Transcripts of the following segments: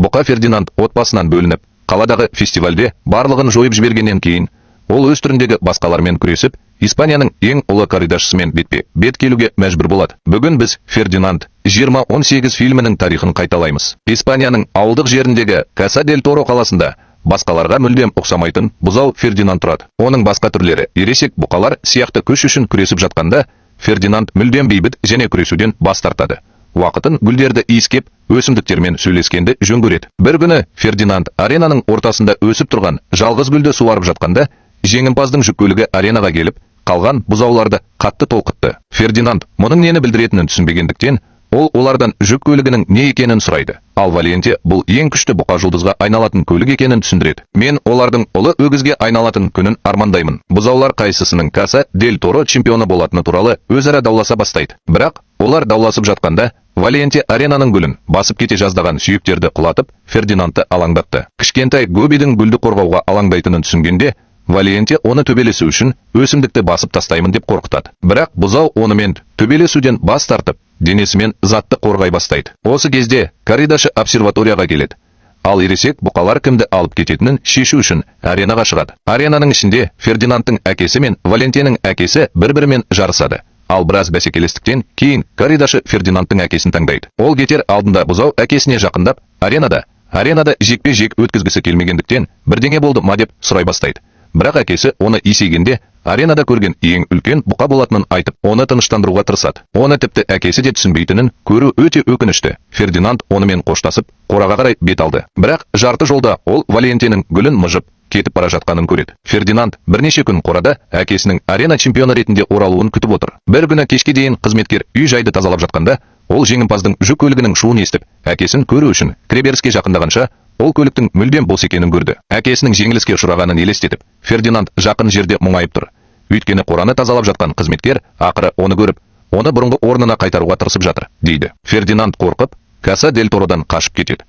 Бұқа Фердинанд отбасынан бөлініп, қаладағы фестивальде барлығын жойып жібергеннен кейін, ол өз түріндегі басқалармен күресіп, Испанияның ең ұлы корридашысымен бетпе бет келуге мәжбүр болады. Бүгін біз Фердинанд 2018 фильмінің тарихын қайталаймыз. Испанияның ауылдық жеріндегі Каса дель Торо қаласында басқаларға мүлдем ұқсамайтын бұзау Фердинанд тұрады. Оның басқа түрлері ересек бұқалар сияқты күш үшін күресіп жатқанда, Фердинанд мүлдем бейбіт және күресуден бас тартады. Уақытын гүлдерді иіскеп, өсімдіктермен сөйлескенді жөн көреді. Бір күні Фердинанд аренаның ортасында өсіп тұрған жалғыз гүлді суарып жатқанда, жеңімпаздың жүк көлігі аренаға келіп, қалған бұзауларды қатты толқытты. Фердинанд мұның нені білдіретінін түсінбегендіктен, ол олардан жүк көлігінің не екенін сұрайды. Ал Валенте бұл ең күшті бұқа жұлдызға айналатын көлік екенін түсіндіреді. Мен олардың ұлы өгізге айналатын күнін армандаймын. Бұзаулар қайсысының Каса дель Торо чемпионы болатыны туралы өзара дауласа бастайды. Бірақ олар дауласып жатқанда, Валенте аренаның гүлін басып кете жаздаған сүйектерді құлатып, Фердинандты алаңдатты. Кішкентай Гобидің гүлді қорғауға алаңдайтынын түсінгенде, Валенте оны төбелесу үшін өсімдікті басып тастаймын деп қорқытады. Бірақ бұзау онымен төбелесуден бас тартып, денесімен затты қорғай бастайды. Осы кезде корридашы обсерваторияға келеді. Ал ересек бұқалар кімді алып кететінін шешу үшін аренаға шығады. Аренаның ішінде Фердинандтың әкесі мен Валентенің әкесі бір-бірімен жарысады. Ал біраз бәсекелестіктен кейін корридашы Фердинандтың әкесін таңдайды. Ол кетер алдында бұзау әкесіне жақындап, аренада жекпе-жек өткізгісі келмегендіктен, бірдеңе болды ма деп сұрай бастайды. Бірақ әкесі оны есейгенде аренада көрген ең үлкен бұқа болатынын айтып, оны тыныштандыруға тырысады. Оны тіпті әкесі де түсінбейтінін көру өте өкінішті. Фердинанд онымен қоштасып, қораға қарай бет алды. Бірақ жарты жолда ол Валентенің гүлін мыжып кетіп бара жатқанын көреді. Фердинанд бірнеше күн қорада әкесінің арена чемпионы ретінде оралуын күтіп отыр. Бір күні кешке дейін қызметкер үй жайды тазалап жатқанда, ол жеңімпаздың жүк көлігінің шуын естіп, әкесін көру үшін кіреберіске жақындағанша, ол көліктің мүлдем бос екенін көрді. Әкесінің жеңіліске ұшырағанын елестетіп, Фердинанд жақын жерде мұңайып тұр. Өйткені қораны тазалап жатқан қызметкер ақыры оны көріп, оны бұрынғы орнына қайтаруға тырысып жатыр, дейді. Фердинанд қорқып, Каса дель Тородан қашып кетеді.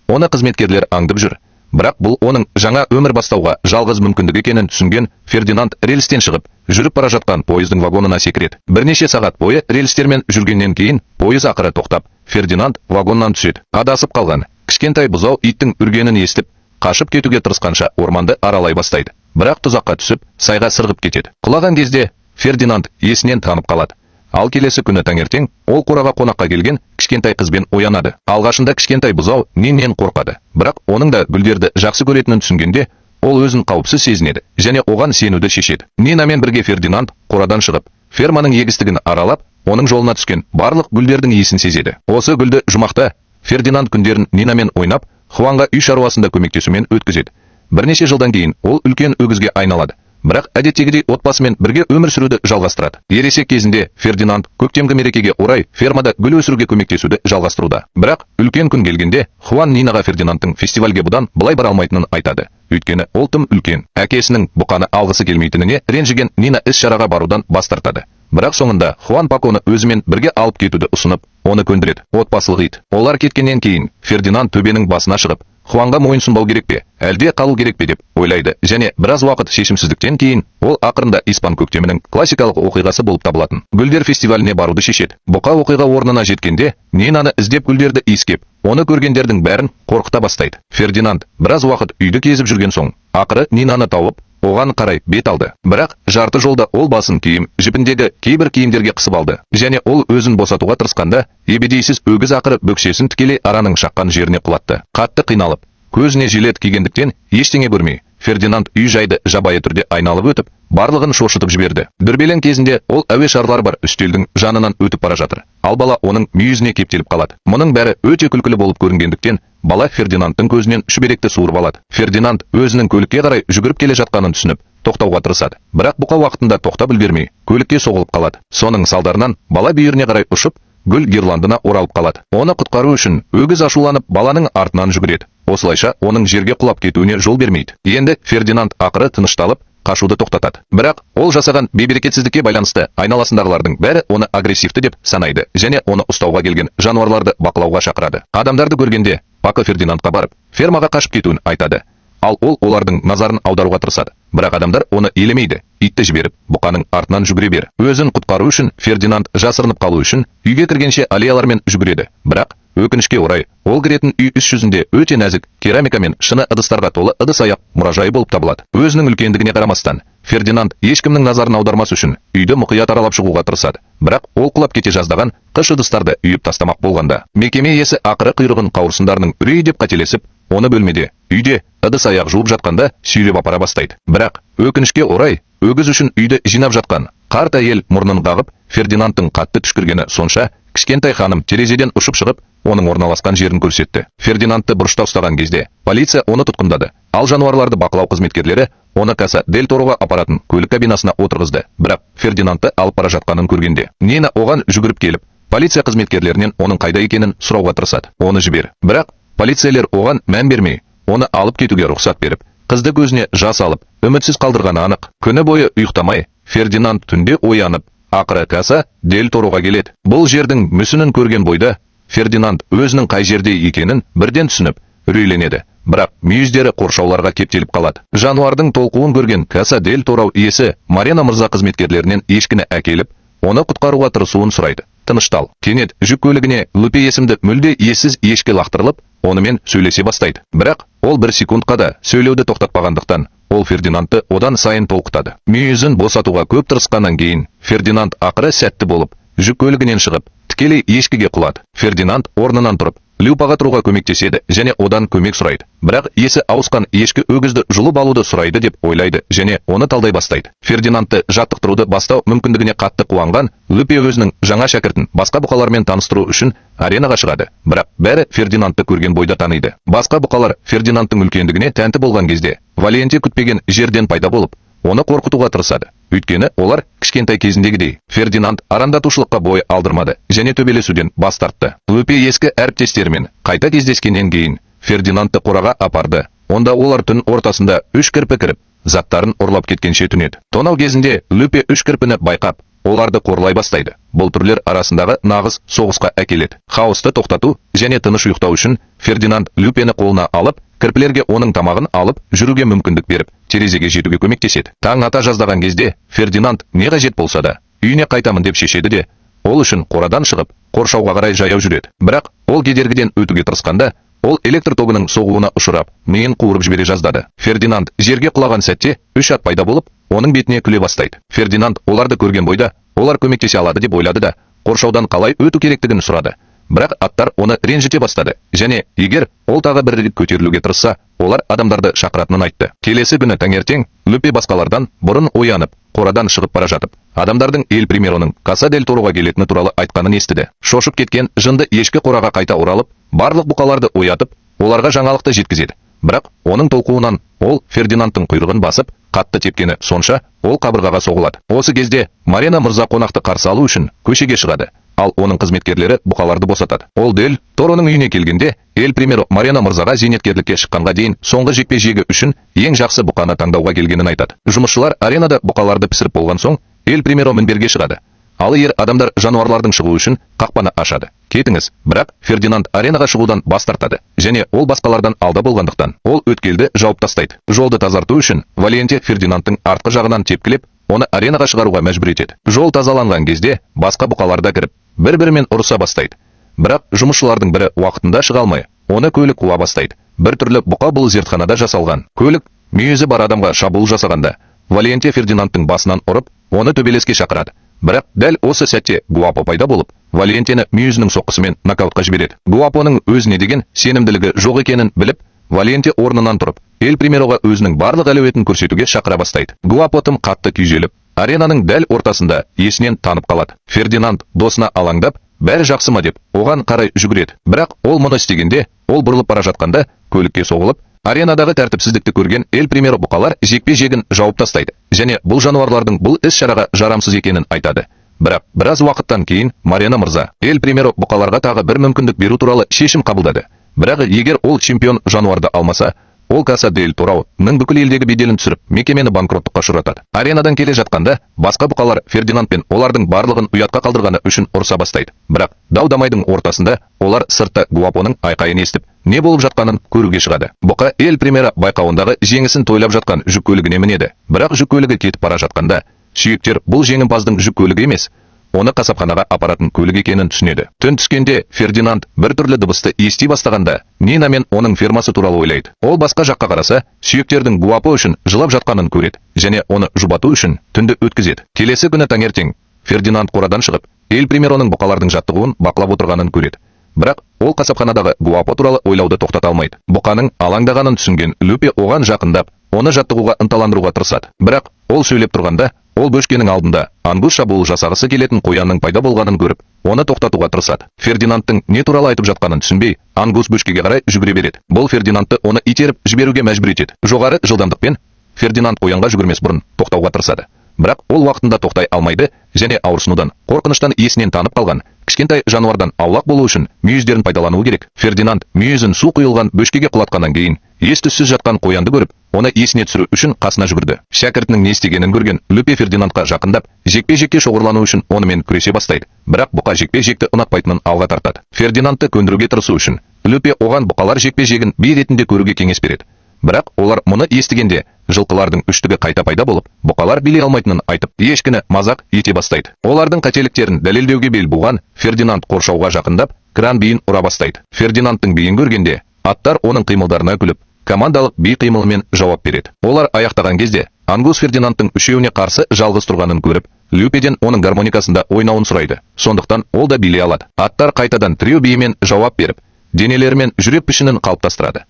Оны қызметкерлер аңдып жүр. Бірақ бұл оның жаңа өмір бастауға жалғыз мүмкіндік екенін түсінген Фердинанд рельстен шығып, жүріп бара жатқан пойыздың вагонына секіреді. Бірнеше сағат бойы рельстермен жүргеннен кейін пойыз ақыры тоқтап, Фердинанд вагоннан түседі. Адасып қалған кішкентай бұзау иттің үргенін естіп, қашып кетуге тырысқанша орманды аралай бастайды. Бірақ тұзаққа түсіп, сайға сырғып кетеді. Құлаған кезде Фердинанд есінен танып қалады. Ал келесі күні таңертең ол қораға қонаққа келген кішкентай қызбен оянады. Алғашында кішкентай бұзау Ниннен қорқады. Бірақ оның да гүлдерді жақсы көретінін түсінгенде, ол өзін қауіпсіз сезінеді және оған сенуді шешеді. Нинамен бірге Фердинанд қорадан шығып, ферманың егістігін аралап, оның жолына түскен барлық гүлдердің иісін сезеді. Осы гүлді жұмақта Фердинанд күндерін Нинамен ойнап, Хуанға үй шаруасында көмектесумен өткізеді. Бірнеше жылдан кейін ол үлкен өгізге айналады. Бірақ әдеттегідей отбасымен бірге өмір сүруді жалғастырады. Ересек кезінде Фердинанд көктемгі мерекеге орай фермада гүл өсіруге көмектесуді жалғастыруда. Бірақ үлкен күн келгенде Хуан Нинаға Фердинандтың фестивальге бұдан былай бара алмайтынын айтады. Өйткені ол тым үлкен. Әкесінің бұқаны алғысы келмейтініне ренжіген Нина іс-шараға барудан бас тартады. Бірақ соңында Хуан Паконы өзімен бірге алып кетуді ұсынып, оны көндіреді. Отбасылық ит. Олар кеткеннен кейін Фердинанд төбенің басына шығып, Хуанға мойынсұнбау керек пе, әлде қалу керек пе деп ойлайды және біраз уақыт шешімсіздіктен кейін ол ақырында испан көктемінің классикалық оқиғасы болып табылатын гүлдер фестиваліне баруды шешеді. Бұқа оқиға орнына жеткенде Нинаны іздеп, гүлдерді иіскеп, оны көргендердің бәрін қорқыта бастайды. Фердинанд біраз уақыт үйді кезіп жүрген соң, ақыры Нинаны тауып, оған қарай бет алды. Бірақ жарты жолда ол басын киім жіпіндегі кейбір киімдерге қысып алды және ол өзін босатуға тырысқанда, ебедейсіз өгіз ақыры бөксесін тікелей араның шаққан жеріне құлатты. Қатты қиналып, көзіне жилет кигендіктен ештеңе көрмей, Фердинанд үй жайды жабайы түрде айналып өтіп, барлығын шошытып жіберді. Дүрбелең кезінде ол әуе шарлары бар үстелдің жанынан өтіп бара жатыр. Ал бала оның мүйізіне кептеліп қалады. Мұның бәрі өте күлкілі болып көрінгендіктен, бала Фердинандтың көзінен шүберекті суырып алады. Фердинанд өзінің көлікке қарай жүгіріп келе жатқанын түсініп, тоқтауға тырысады. Бірақ бұқа уақытында тоқтап үлгермей, көлікке соғылып қалады. Соның салдарынан бала бүйіріне қарай ұшып, гүл гирландына оралып қалады. Оны құтқару үшін өгіз ашуланып, баланың артынан жүгіреді. Осылайша оның жерге құлап кетуіне жол бермейді. Енді Фердинанд ақыры тынышталып, қашуды тоқтатады. Бірақ ол жасаған бейберекетсіздікке байланысты айналасындағылардың бәрі оны агрессивті деп санайды және оны ұстауға келген жануарларды бақылауға шақырады. Адамдарды көргенде Пако Фердинандқа барып, фермаға қашып кетуін айтады. Ал ол олардың назарын аударуға тырысады. Бірақ адамдар оны елемейді. Итті жіберіп, бұқаның артынан жүгіре бер. Өзін құтқару үшін Фердинанд жасырынып қалу үшін үйге кіргенше аллеялармен жүгіреді. Бірақ Өкінішке орай, ол кіретін үй іс жүзінде өте нәзік керамика мен шыны ыдыстарға толы ыдыс-аяқ мұражайы болып табылады. Өзінің үлкендігіне қарамастан, Фердинанд ешкімнің назарын аудармас үшін үйді мұқият аралап шығуға тырысады. Бірақ ол құлап кете жаздаған қыш ыдыстарды үйіп тастамақ болғанда, мекеме иесі ақыры құйрығын қауырсындарының үрейі деп қателесіп, оны бөлмеде, үйде ыдыс-аяқ жуып жатқанда сүйреп апара бастайды. Бірақ өкінішке орай, өгіз үшін үйді жинап жатқан қарт әйел мұрнын қағып, Фердинандтың қатты түшкіргені сонша, кішкентай ханым терезеден ұшып шығып, оның орналасқан жерін көрсетті. Фердинандты бұрышта ұстаған кезде полиция оны тұтқындады. Ал жануарларды бақылау қызметкерлері оны Каса дель Тороға апаратын көлік кабинасына отырғызды. Бірақ Фердинандты алып бара жатқанын көргенде, Нина оған жүгіріп келіп, полиция қызметкерлерінен оның қайда екенін сұрауға тырысады. Оны жібер. Бірақ полицейлер оған мән бермей, оны алып кетуге рұқсат беріп, қызды көзіне жас алып, үмітсіз қалдырғаны анық. Күні бойы ұйықтамай, Фердинанд түнде оянып, ақыры Каса дель Тороға келеді. Бұл жердің мүсінін көрген бойда Фердинанд өзінің қай жерде екенін бірден түсініп, үрейленеді. Бірақ мүйіздері қоршауларға кептеліп қалады. Жануардың толқуын көрген Каса дель Торо иесі Морено мырза қызметкерлерінен ешкіні әкеліп, оны құтқаруға тырысуын сұрайды. Тыныштал. Кенет жүк көлігіне Лупе есімді мүлде ессіз ешкі лақтырылып, онымен сөйлесе бастайды. Бірақ ол бір секундқа да сөйлеуді тоқтатпағандықтан, ол Фердинандты одан сайын толқытады. Мүйізін босатуға көп тырысқаннан кейін Фердинанд ақыры сәтті болып, жүк көлігінен шығып, тікелей ешкіге құлады. Фердинанд орнынан тұрып, Люпаға тұруға көмектеседі және одан көмек сұрайды. Бірақ есі ауысқан ешкі өгізді жұлып алуды сұрайды деп ойлайды және оны талдай бастайды. Фердинандты жаттықтыруды бастау мүмкіндігіне қатты қуанған Люпе өзінің жаңа шәкіртін басқа бұқалармен таныстыру үшін аренаға шығады. Бірақ бәрі Фердинандты көрген бойда таниды. Басқа бұқалар Фердинандтың үлкендігіне тәнті болған кезде, Валенте күтпеген жерден пайда болып, оны қорқытуға тырысады. Өйткені олар кішкентай кезіндегідей. Фердинанд арандатушылыққа бой алдырмады және төбелесуден бас тартты. Лупе ескі әріптестерімен қайта кездескеннен кейін Фердинандты қораға апарды. Онда олар түн ортасында үш кірпі кіріп, заттарын ұрлап кеткенше түнеді. Тонау кезінде Лупе үш кірпіні байқап, оларды қорлай бастайды. Бұл түрлер арасындағы нағыз соғысқа әкеледі. Хаосты тоқтату және тыныш ұйықтау үшін Фердинанд Люпені қолына алып, кірпілерге оның тамағын алып жүруге мүмкіндік беріп, терезеге жетуге көмектеседі. Таң ата жаздаған кезде Фердинанд не қажет болса да, үйіне қайтамын деп шешеді де, ол үшін қорадан шығып, қоршауға қарай жаяу жүреді. Бірақ ол кедергіден өтуге тырысқанда, ол электр тогының соғуына ұшырап, миын қуырып жібере жаздады. Фердинанд жерге құлаған сәтте үш ат пайда болып, оның бетіне күле бастайды. Фердинанд оларды көрген бойда, олар көмектесе алады деп ойлады да, қоршаудан қалай өту керектігін сұрады. Бірақ аттар оны ренжіте бастады және егер ол тағы бір рет көтерілуге тырысса, олар адамдарды шақыратынын айтты. Келесі күні таңертең Люпе басқалардан бұрын оянып, қорадан шығып бара жатып, адамдардың Эль Примероның Каса дель Тороға келетіні туралы айтқанын естіді. Шошып кеткен жынды ешкі қораға қайта оралып, барлық бұқаларды оятып, оларға жаңалықты жеткізеді. Бірақ оның толқуынан ол Фердинандтың құйрығын басып, қатты тепкені сонша, ол қабырғаға соғылады. Осы кезде Морено мырза қонақты қарсы алу үшін көшеге шығады, ал оның қызметкерлері бұқаларды босатады. Ол Дель Тороның үйіне келгенде, Эль Примеро Морено мырзаға зейнеткерлікке шыққанға дейін соңғы жекпе-жегі үшін ең жақсы бұқаны таңдауға келгенін айтады. Жұмысшылар аренада бұқаларды пісіріп болған соң, Эль Примеро мінберге шығады. Ал ер адамдар жануарлардың шығуы үшін қақпаны ашады. Кетіңіз, бірақ Фердинанд аренаға шығудан бас тартады және ол басқалардан алда болғандықтан, ол өткелді жауып тастайды. Жолды тазарту үшін Валенте Фердинандтың артқы жағынан тепкілеп, оны аренаға шығаруға мәжбүр етеді. Жол тазаланған кезде басқа бұқалар да кіріп, бір-бірімен ұрыса бастайды. Бірақ жұмысшылардың бірі уақытында шыға алмай, оны көлік қуа бастайды. Бір түрлі бұқа бұл зертханада жасалған. Көлік мүйізі бар адамға шабуыл жасағанда, Валенте Фердинандтың басынан ұрып, оны төбелеске шақырады. Бірақ дәл осы сәтте Гуапо пайда болып, Валентені мүйізінің соққысымен нокаутқа жібереді. Гуапоның өзіне деген сенімділігі жоқ екенін біліп, Валенте орнынан тұрып, Эль Примероға өзінің барлық әлеуетін көрсетуге шақыра бастайды. Гуапо тым қатты күйзеліп, аренаның дәл ортасында есінен танып қалады. Фердинанд досына алаңдап, бәрі жақсы ма деп оған қарай жүгіреді. Бірақ ол мұны істегенде, ол бұрылып бара жатқанда көлікке соғылып, аренадағы тәртіпсіздікті көрген Эль Примеро бұқалар жекпе-жегін жауып тастайды және бұл жануарлардың бұл іс-шараға жарамсыз екенін айтады. Бірақ біраз уақыттан кейін Морено мырза Эль Примеро бұқаларға тағы бір мүмкіндік беру туралы шешім қабылдады. Бірақ егер ол чемпион жануарды алмаса, ол Каса дель Тороның бүкіл елдегі беделін түсіріп, мекемені банкроттыққа ұшыратады. Аренадан келе жатқанда басқа бұқалар Фердинанд пен олардың барлығын ұятқа қалдырғаны үшін ұрыса бастайды. Бірақ дау-дамайдың ортасында олар сыртта Гуапоның айқайын естіп, не болып жатқанын көруге шығады. Бұқа Эль Примеро байқауындағы жеңісін тойлап жатқан жүк көлігіне мінеді. Бірақ жүк көлігі кетіп бара жатқанда, сүйектер бұл жеңімпаздың жүк көлігі емес, оны қасапханаға апаратын көлік екенін түсінеді. Түн түскенде Фердинанд бір түрлі дыбысты ести бастағанда, Нина мен оның фермасы туралы ойлайды. Ол басқа жаққа қараса, сүйектердің Гуапо үшін жылап жатқанын көреді және оны жұбату үшін түнді өткізеді. Келесі күні таңертең Фердинанд қорадан шығып, Эль Примероның бұқалардың жаттығуын бақылап отырғанын көреді. Бірақ ол қасапханадағы Гуапо туралы ойлауды тоқтата алмайды. Бұқаның алаңдағанын түсінген Люпе оған жақындап, оны жаттығуға ынталандыруға тырысады. Бірақ ол сөйлеп тұрғанда, ол бөшкенің алдында Ангус шабуыл жасағысы келетін қоянның пайда болғанын көріп, оны тоқтатуға тырысады. Фердинандтың не туралы айтып жатқанын түсінбей, Ангус бөшкеге қарай жүгіре береді. Бұл Фердинандты оны итеріп жіберуге мәжбүр етеді. Жоғары жылдамдықпен Фердинанд қоянға жүгірмес бұрын тоқтауға тырысады. Бірақ ол уақытында тоқтай алмайды және ауырсынудан, қорқыныштан есінен танып қалған кішкентай жануардан аулақ болу үшін мүйіздерін пайдалануы керек. Фердинанд мүйізін су құйылған бөшкеге құлатқаннан кейін ес түссіз жатқан қоянды көріп, оны есіне түсіру үшін қасына жүгірді. Шәкіртінің не істегенін көрген Люпе Фердинандқа жақындап, жекпе-жекке шоғырлану үшін онымен күресе бастайды. Бірақ бұқа жекпе-жекті ұнатпайтынын алға тартады. Фердинандты көндіруге тырысу үшін Люпе оған бұқалар жекпе-жегін би ретінде көруге кеңес береді. Бірақ олар мұны естігенде жылқылардың үштігі қайта пайда болып, бұқалар билей алмайтынын айтып, ешкіні мазақ ете бастайды. Олардың қателіктерін дәлелдеуге бел буған Фердинанд қоршауға жақындап, кран биін ұра бастайды. Фердинандтың биін көргенде, аттар оның қимылдарына күліп, командалық би қимылымен жауап береді. Олар аяқтаған кезде Ангус Фердинандтың үшеуіне қарсы жалғыз тұрғанын көріп, Люпеден оның гармоникасында ойнауын сұрайды. Сондықтан ол да билей алады. Аттар қайтадан трио биімен жауап беріп, денелерімен жүрек пішінін қалыптастырады.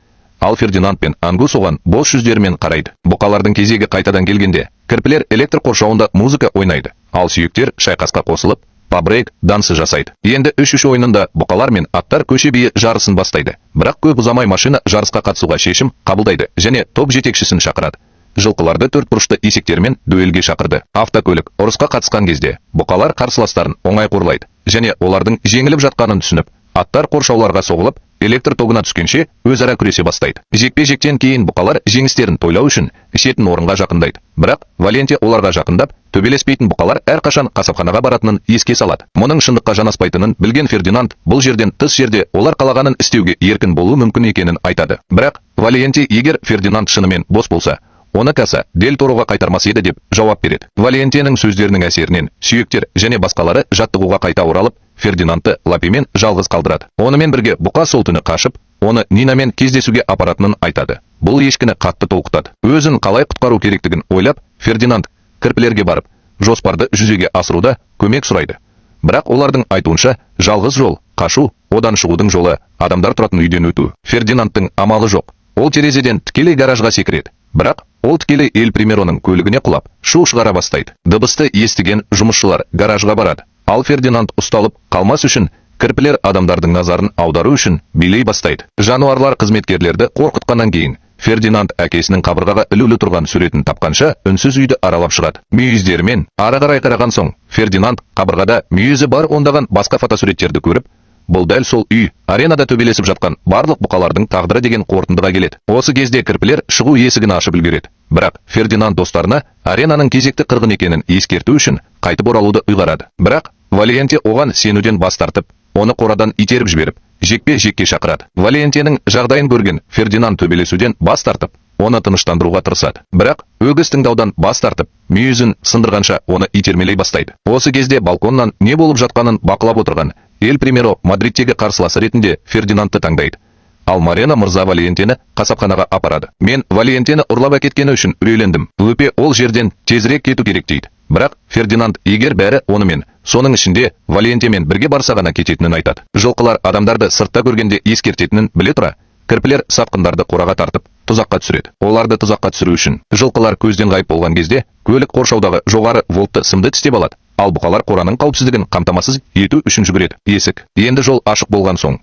Ал Фердинанд пен Ангус оған бос жүздерімен қарайды. Бұқалардың кезегі қайтадан келгенде, кірпілер электр қоршауында музыка ойнайды, ал сүйектер шайқасқа қосылып, па-брейк дансы жасайды. Енді 3-3 ойынында бұқалар мен аттар көше биі жарысын бастайды. Бірақ көп ұзамай машина жарысқа қатысуға шешім қабылдайды және топ жетекшісін шақырады. Жылқыларды төрт бұрышты есектермен дуэльге шақырды. Автокөлік ұрысқа қатысқан кезде бұқалар қарсыластарын оңай қорлайды және олардың жеңіліп жатқанын түсініп, аттар қоршауларға соғылып, электр тогына түскенше өзара күресе бастайды. Жекпе-жектен кейін бұқалар жеңістерін тойлау үшін ішетін орынға жақындайды. Бірақ Валенте оларға жақындап, төбелеспейтін бұқалар әрқашан қасапханаға баратынын еске салады. Мұның шындыққа жанаспайтынын білген Фердинанд бұл жерден тыс жерде олар қалағанын істеуге еркін болуы мүмкін екенін айтады. Бірақ Валенте егер Фердинанд шынымен бос болса, оны Каса Дель Тороға қайтармас еді деп жауап береді. Валентенің сөздерінің әсерінен сүйектер және басқалары жаттығуға қайта оралып, Фердинандты Лапимен жалғыз қалдырады. Онымен бірге бұқа сол түні қашып, оны Нинамен кездесуге апаратынын айтады. Бұл ешкіні қатты толқытады. Өзін қалай құтқару керектігін ойлап, Фердинанд кірпілерге барып, жоспарды жүзеге асыруда көмек сұрайды. Бірақ олардың айтуынша, жалғыз жол қашу, одан шығудың жолы адамдар тұратын үйден өту. Фердинандтың амалы жоқ. Ол терезеден тікелей гаражға секіреді. Бірақ ол тікелей Эль Примероның көлігіне құлап, шу шығара бастайды. Дыбысты естіген жұмысшылар гаражға барады. Ал Фердинанд ұсталып қалмас үшін кірпілер адамдардың назарын аудару үшін билей бастайды. Жануарлар қызметкерлерді қорқытқаннан кейін Фердинанд әкесінің қабырғаға ілулі тұрған суретін тапқанша үнсіз үйді аралап шығады. Мүйіздерімен ары қарай қараған соң Фердинанд қабырғада мүйізі бар ондаған басқа фотосуреттерді көріп, бұл дәл сол үй, аренада төбелесіп жатқан барлық бұқалардың тағдыры деген қорытындыға келеді. Осы кезде кірпілер шығу есігін ашып үлгереді. Бірақ Фердинанд достарына аренаның кезекті қырғын екенін ескерту үшін қайтып оралуды ұйғарады. Бірақ Валиенте оған сенуден бас тартып, оны қорадан итеріп жіберіп, жекпе-жекке шақырады. Валиентенің жағдайын көрген Фердинанд төбелесуден бас тартып, оны тыныштандыруға тырысады. Бірақ өгіз тыңдаудан бас тартып, мүйізін сындырғанша оны итермелей бастайды. Осы кезде балконнан не болып жатқанын бақылап отырған Эль Примеро Мадридтегі қарсыласы ретінде Фердинандты таңдайды. Ал Марена мырза Валиентені қасапханаға апарады. Мен Валиентені ұрлап әкеткені үшін үрейлендім. Лупе ол жерден тезірек кету керек дейді. Бірақ Фердинанд егер бәрі онымен, соның ішінде Валиентемен бірге барса ғана кететінін айтады. Жылқылар адамдарды сыртта көргенде ескертетінін біле тұра, кірпілер сатқындарды қораға тартып, тұзаққа түсіреді. Оларды тұзаққа түсіру үшін жылқылар көзден ғайып болған кезде көлік қоршаудағы жоғары вольтты сымды тістеп алады. Ал бұқалар қораның қауіпсіздігін қамтамасыз ету үшін жүгіреді. Есік. Енді жол ашық болған соң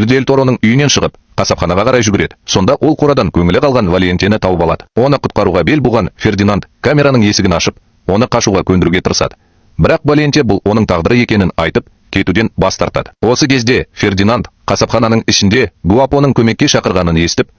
Дель Тороның үйінен шығып, қасапханаға қарай жүгіреді. Сонда ол қорадан көңілі қалған Валиентені тауып алады. Оны құтқаруға бел буған Фердинанд камераның есігін ашып, оны қашуға көндіруге тырысады. Бірақ Валиенте бұл оның тағдыры екенін айтып, кетуден бас тартады. Осы кезде Фердинанд қасапхананың ішінде Гуапоның көмекке шақырғанын естіп,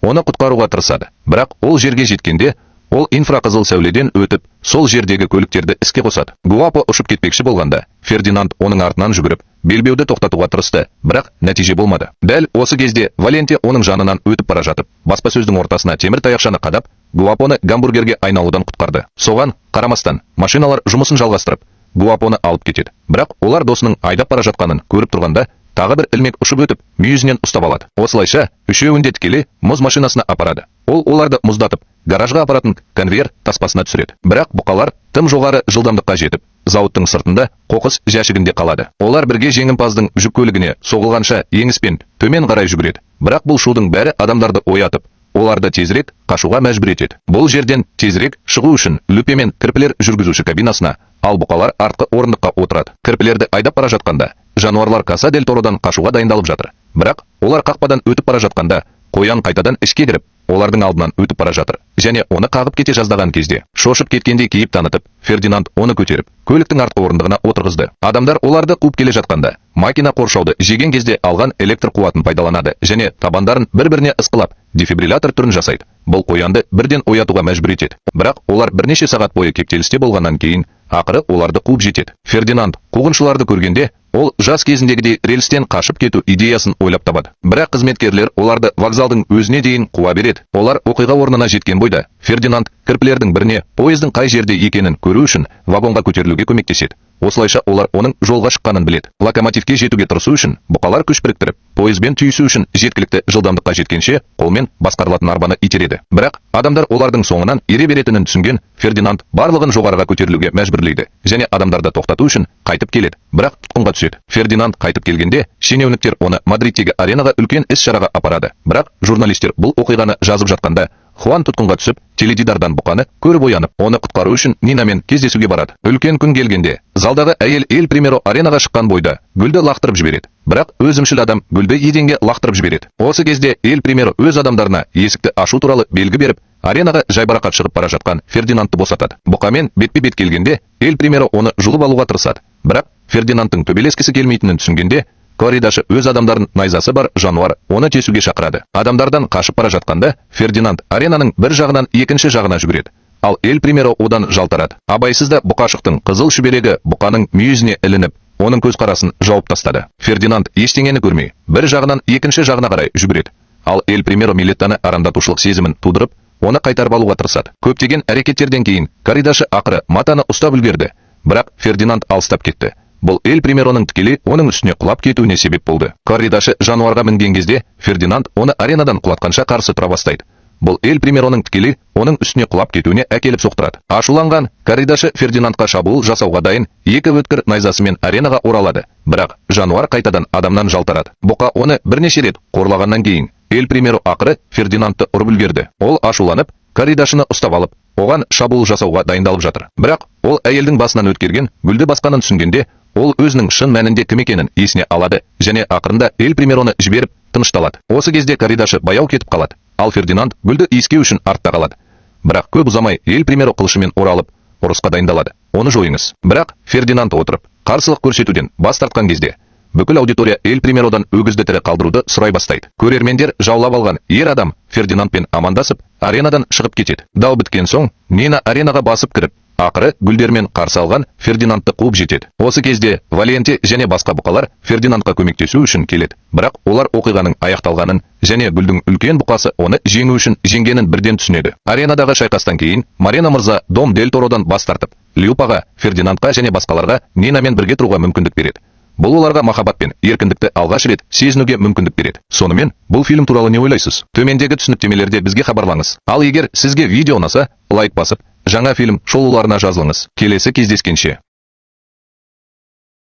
оны құтқаруға тырысады. Бірақ ол жерге жеткенде, ол инфрақызыл сәуледен өтіп, сол жердегі көліктерді іске қосады. Гуапо ұшып кетпекші болғанда, Фердинанд оның артынан жүгіріп, белбеуді тоқтатуға тырысты, бірақ нәтиже болмады. Дәл осы кезде Валенте оның жанынан өтіп бара жатып, баспасөздің ортасына темір таяқшаны қадап, Гуапоны гамбургерге айналудан құтқарды. Соған қарамастан, машиналар жұмысын жалғастырып, Гуапоны алып кетеді. Бірақ олар досының айдап бара жатқанын көріп тұрғанда, тағы бір ілмек ұшып өтіп, мүйізінен ұстап алады. Осылайша үшеуін де тікелей мұз машинасына апарады. Ол оларды мұздатып, гаражға апаратын конвейер таспасына түсіреді. Бірақ бұқалар тым жоғары жылдамдыққа жетіп, зауыттың сыртында қоқыс жәшігінде қалады. Олар бірге жеңімпаздың жүк көлігіне соғылғанша еңіспен төмен қарай жүгіреді. Бірақ бұл шудың бәрі адамдарды оятып, оларды тезірек қашуға мәжбүр етеді. Бұл жерден тезірек шығу үшін Люпе мен кірпілер жүргізуші кабинасына, ал бұқалар артқы орындыққа отырады. Кірпілерді айдап бара жатқанда, жануарлар Каса дель Тородан қашуға дайындалып жатыр. Бірақ олар қақпадан өтіп бара жатқанда, қоян қайтадан ішке кіріп, олардың алдынан өтіп бара жатыр және оны қағып кете жаздаған кезде, шошып кеткендей кейіп танытып, Фердинанд оны көтеріп, көліктің артқы орындығына отырғызды. Адамдар оларды қуып келе жатқанда, макина қоршауды жеген кезде алған электр қуатын пайдаланады және табандарын бір-біріне ысқылап, дефибриллятор түрін жасайды. Бұл қоянды бірден оятуға мәжбүр етеді. Бірақ олар бірнеше сағат бойы кептелісте болғаннан кейін, ақыры оларды қуып жетеді. Фердинанд қуғыншыларды көргенде, ол жас кезіндегідей рельстен қашып кету идеясын ойлап табады. Бірақ қызметкерлер оларды вокзалдың өзіне дейін қуа береді. Олар оқиға орнына жеткен бойда, Фердинанд кірпілердің біріне пойыздың қай жерде екенін көру үшін вагонға көтерілуге көмектеседі. Осылайша олар оның жолға шыққанын біледі. Локомотивке жетуге тырысу үшін бұқалар күш біріктіріп, пойызбен түйісу үшін жеткілікті жылдамдыққа жеткенше қолмен басқарылатын арбаны итереді. Бірақ адамдар олардың соңынан ере беретінін түсінген Фердинанд барлығын жоғарыға көтерілуге мәжбүрлейді және адамдарды тоқтату үшін қайтып келеді, бірақ тұтқынға түседі. Фердинанд қайтып келгенде, шенеуніктер оны Мадридтегі аренаға үлкен іс-шараға апарады. Бірақ журналистер бұл оқиғаны жазып жатқанда, Хуан тұтқынға түсіп, теледидардан бұқаны көріп оянып, оны құтқару үшін Нинамен кездесуге барады. Үлкен күн келгенде, залдағы әйел Эль Примеро аренаға шыққан бойда гүлді лақтырып жібереді. Бірақ өзімшіл адам гүлді еденге лақтырып жібереді. Осы кезде Эль Примеро өз адамдарына есікті ашу туралы белгі беріп, аренаға жайбарақат шығып бара жатқан Фердинандты босатады. Бұқамен бетпе-бет келгенде, Эль Примеро оны жұлып алуға тырысады. Бірақ Фердинандтың төбелескісі келмейтінін түсінгенде, корридашы өз адамдарын найзасы бар жануар оны тесуге шақырады. Адамдардан қашып бара жатқанда, Фердинанд аренаның бір жағынан екінші жағына жүгіреді. Ал Эль Примеро одан жалтарады. Абайсызда бұқашықтың қызыл шүберегі бұқаның мүйізіне ілініп, оның көзқарасын жауып тастады. Фердинанд ештеңені көрмей, бір жағынан екінші жағына қарай жүгіреді. Ал Эль Примеро Милеттаны арандатушылық сезімін тудырып, оны қайтарып алуға тырысады. Көптеген әрекеттерден кейін корридашы ақыры матаны ұстап үлгерді. Бірақ Фердинанд алыстап кетті. Бұл Эль Примероның тікелей оның үстіне құлап кетуіне себеп болды. Корридашы жануарға мінген кезде, Фердинанд оны аренадан құлатқанша қарсы тұра бастайды. Бұл Эль Примероның тікелей оның үстіне құлап кетуіне әкеліп соқтырады. Ашуланған корридашы Фердинандқа шабуыл жасауға дайын екі өткір найзасымен аренаға оралады. Бірақ жануар қайтадан адамнан жалтарады. Бұқа оны бірнеше рет қорлағаннан кейін, Эль Примеро ақыры Фердинандты ұрып үлгерді. Ол ашуланып, корридашыны ұстап алып, оған шабуыл жасауға дайындалып жатыр. Бірақ ол әйелдің басынан өткерген гүлді басқанын түсінгенде, ол өзінің шын мәнінде кім екенін есіне алады және ақырында Эль Примероны жіберіп тынышталады. Осы кезде корридашы баяу кетіп қалады, ал Фердинанд гүлді иіскеу үшін артта қалады. Бірақ көп ұзамай Эль Примеро қылышымен оралып, ұрысқа дайындалады. Оны жойыңыз. Бірақ Фердинанд отырып, қарсылық көрсетуден бас тартқан кезде, бүкіл аудитория Эль Примеродан өгізді тірі қалдыруды сұрай бастайды. Көрермендер жаулап алған ер адам Фердинандпен амандасып, аренадан шығып кетеді. Дау біткен соң, Нина аренаға басып кіріп, ақыры гүлдермен қарсы алған Фердинандты қуып жетеді. Осы кезде Валенте және басқа бұқалар Фердинандқа көмектесу үшін келеді. Бірақ олар оқиғаның аяқталғанын және гүлдің үлкен бұқасы оны жеңу үшін жеңгенін бірден түсінеді. Аренадағы шайқастан кейін Марена мырза Дом дель Тородан бас тартып, Люпаға, Фердинандқа және басқаларға Нинамен бірге тұруға мүмкіндік береді. Бұл оларға махаббат пен еркіндікті алғаш рет сезінуге мүмкіндік береді. Сонымен, бұл фильм туралы не ойлайсыз? Төмендегі түсініктемелерде бізге хабарлаңыз. Ал егер сізге видео ұнаса, лайк басып, жаңа фильм шолуларына жазылыңыз. Келесі кездескенше.